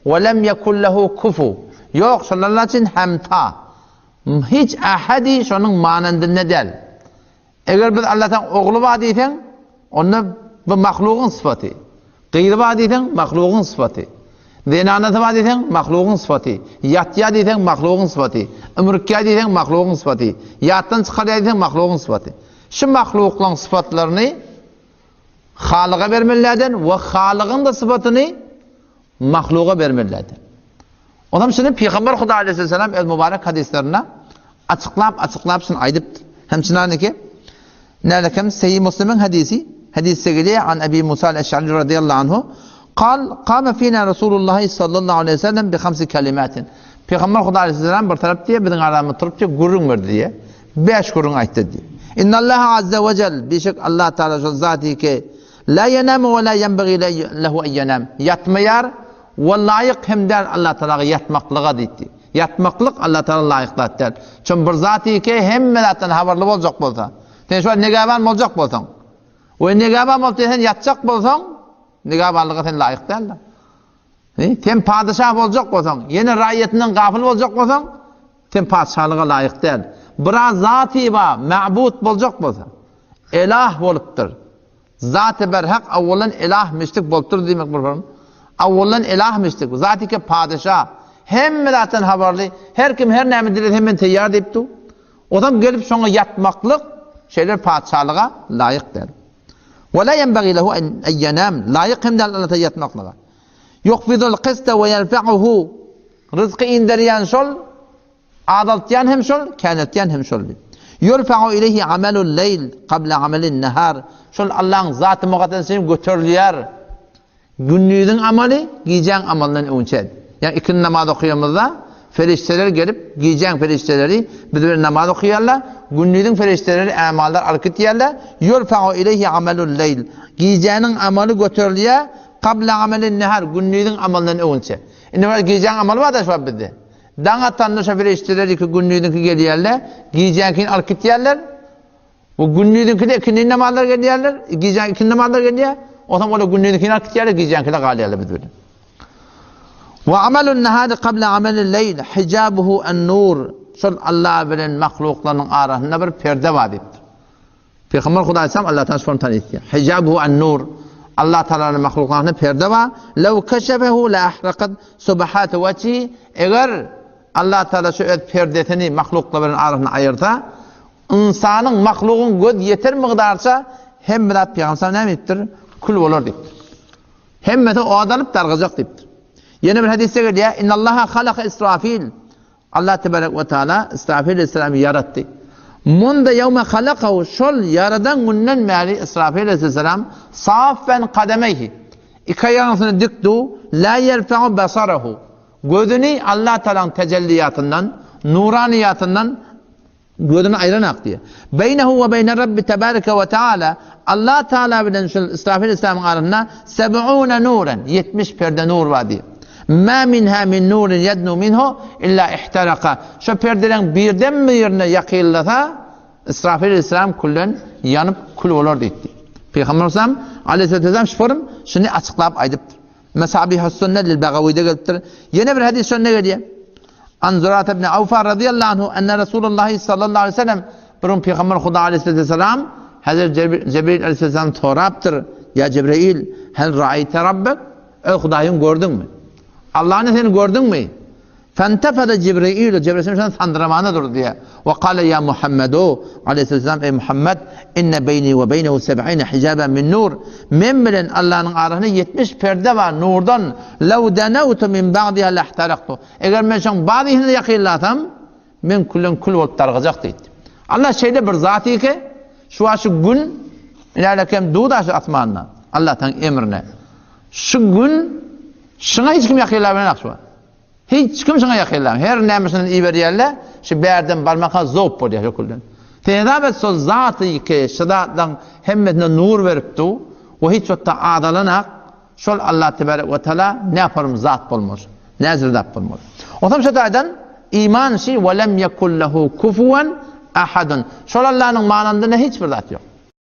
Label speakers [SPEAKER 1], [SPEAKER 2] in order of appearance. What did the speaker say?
[SPEAKER 1] We lem yekun lehu kufu. Ýok, şol Allah üçin hemta. Hiç ahadi şonuň manandynda däl. Eger biz Allahdan ogly bar diýseň, onda bu mahlugyň sypaty. Gyzy bar diýseň, mahlugyň sypaty. Zenanasy bar diýseň, mahlugyň sypaty. Ýatýar diýseň, mahlugyň sypaty. Ümrükýär diýseň, mahlugyň sypaty. Ýatdan çykarýar diýseň, mahlugyň sypaty. Şu mahluklaryň sypatlaryny Halyga bermelilerden we Halygyň-da sypatyny mahluga bermelilerden. Onam şuny Pygamber Huda aleyhisselam öz mübarek hadyslarynda açyklap açyklap şuny aýdypdyr. Hem çynaniki Nälekem Sahih Muslimiň hadysy, hadysda gelýär an Ebi Musa al-Eş'ari radiyallahu anhu Kal, kame fina Resulullah sallallahu aleyhi ve sellem bi hamsi kelimatin. Pygamber Huda aleyhisselam bir tarap diýe biziň aramyzda turup diýe gürrüň berdi diýe. Bäş gürrüň aýtdy diýe. Innallaha azza we jel, bişek Allah Taala şol zat ki La ýenamu we la ýenbagi lehu en ýenam. Ýatmaýar we laýyk hem däl Allah Tagala ýatmaklyga diýdi. Ýatmaklyk Allah Tagala laýyk zat däl. Çün bir zat ki hemme zatdan habarly boljak bolsa, sen şu negaban boljak bolsaň we negaban bolup sen ýatjak bolsaň, negabanlyga sen laýyk däldir. Sen padyşah boljak bolsaň, ýene raýatyňdan gafyl boljak bolsaň, sen patyşalyga laýyk däl. Biraz zaty bar, ma'bud boljak bolsa, elah bolupdyr. Zaty berhak awwaldan elah mişdik bolupdyr diýmek bir form. Awwaldan elah mişdik. Zaty ke padyşah. Hemme zatdan habarly. Her kim her näme dilese men teýýar diýip dur. Ozam gelip şoňa ýatmaklyk şeýle patyşalyga laýyk däl. Ve la yenbagî lehu en yenam. Laýyk hem däl Alla ýatmaklyga. Yuhfizul qista ve yerfa'uhu. Rızky inderýän şol, azaltýan hem şol, käneltýän hem şol diýip. Yurfa'u ileyhi amelul leýl qabla amelin nahar. Şol Allahyň zaty mukaddesine göterilýär. Gündiziň amaly gijäň amalyndan öňçe. Ýagny ikindi namaz okaýamyzda perişdeler gelip, gijäň perişdeleri biz bilen namaz okaýarlar, gündiziň perişdeleri ämallar alyp gitýärler. Ýurfa'u ileyhi amelul leýl. Gijäniň amaly göterilýär, kabla amelin nehar, gündiziň amalyndan öňçe. Indi bir gijäň amaly bar-da şu wagt bizde. Daň atanda şo perişdeler iki gündiziňki gelýärler, gijäňkini alyp gitýärler. Bu gündiziňkide ikindi namazlar gelýärler, gijäň ikindi namazlar gelýär. Onsoň olar gündiziňkini alyp gitýärler, gijäňkide galýarlar biz bilen. Wa amalun nahari qabla amalil leýl hijabuhu an-nur. Şol Allah bilen mahluklaryň arasynda bir perde bar diýipdir. Pygamber Hudaý aleyhisselam Allah Taala şony tanıtýar. Hijabuhu an-nur. Allah Taalanyň mahluklaryna perde bar. Law kashafahu la ahraqat subahat wajhi. Eger Allah Taala şu öz perdesini mahluklar bilen arasyny aýyrsa, Ynsanyň, mahlugyň göz ýeter mygdarça hemme zat pygamber näme diýipdir? Kül bolar diýipdir. Hemmesi odalyp dargajak diýipdir. Ýene bir hadysda gelýär, Innallaha halaka Israfil. Allah tebarek we taala Israfil aleyhissalamy ýaratdy. Munda ýewme halakahu şol ýaradan günden bäri Israfil aleyhissalam saffen kademeyhi. Iki aýagyny dik du, la yerfa'u basarahu. Gözüni Allah Taalanyň tejelliýatyndan, nuraniýatyndan Gözüni aýranak diýýär. Beýnehu we beýne Rabbi tebareke we taala, Allah Taala bilen şul Israfil aleyhissalamyň arasynda seb'une nuren, 70 perde nur bar diýýär. Ma minha min nurin yednu minhu illa ihtaraka. Şo perdeleň birden birine ýakynlasa, Israfil aleyhissalam külden ýanyp kül bolar diýipdi. Pygamber aleyhissalam aleyhissalam şu şuny açyklap aýdypdyr. Mesabihus Sünne lil Bagawide gelipdir. Ýene bir hadys şonda gelýär. An Zurat ibn Awfa radiyallahu anhu enne Resulullah sallallahu aleyhi ve sellem bir gün Peygamber Huda aleyhisselam Hazret Cebrail aleyhisselam sorapdyr. Ya Cebrail, hel ra'ayte rabbek? Ey Hudaýyň gördüňmi? Allah'ını sen gördüňmi? Fentefede Jibrail, Cebrail şondan sandyramana durdy diýýär. We kale ya Muhammedu, aleyhisselam, ey Muhammed, inne beyni we beynehu seb'ine hicaben min nur. Men bilen Allah'yň arasynda 70 perde bar nurdan. Lew denewtu min ba'diha lehtaraktu. Eger men şoň bazysyna ýakynlasam, men külden kül bolup dargajak diýdi. Allah şeýle bir zat ki, şu şu gün ilälekem duda şu asmanda. Allah'tan emrine. Şu gün şuňa hiç kim ýakynlap bilenok şu. Hiç kim şuňa ýakynlam. Her näme şundan iberýärler, şu bärden barmaka zowp bolýar hökülden. Sen hesap et şol zaty ki, şu zatlaryň hemmesine nur berip du, we hiç wagtda azalanak, şol Allah tebarek we taala näform zat bolmaz. Näzir zat bolmaz. Onsoň şu taýdan iman şi we lem yekul lehu kufuwan ahadun. Şol Allanyň manandynda hiç bir zat ýok.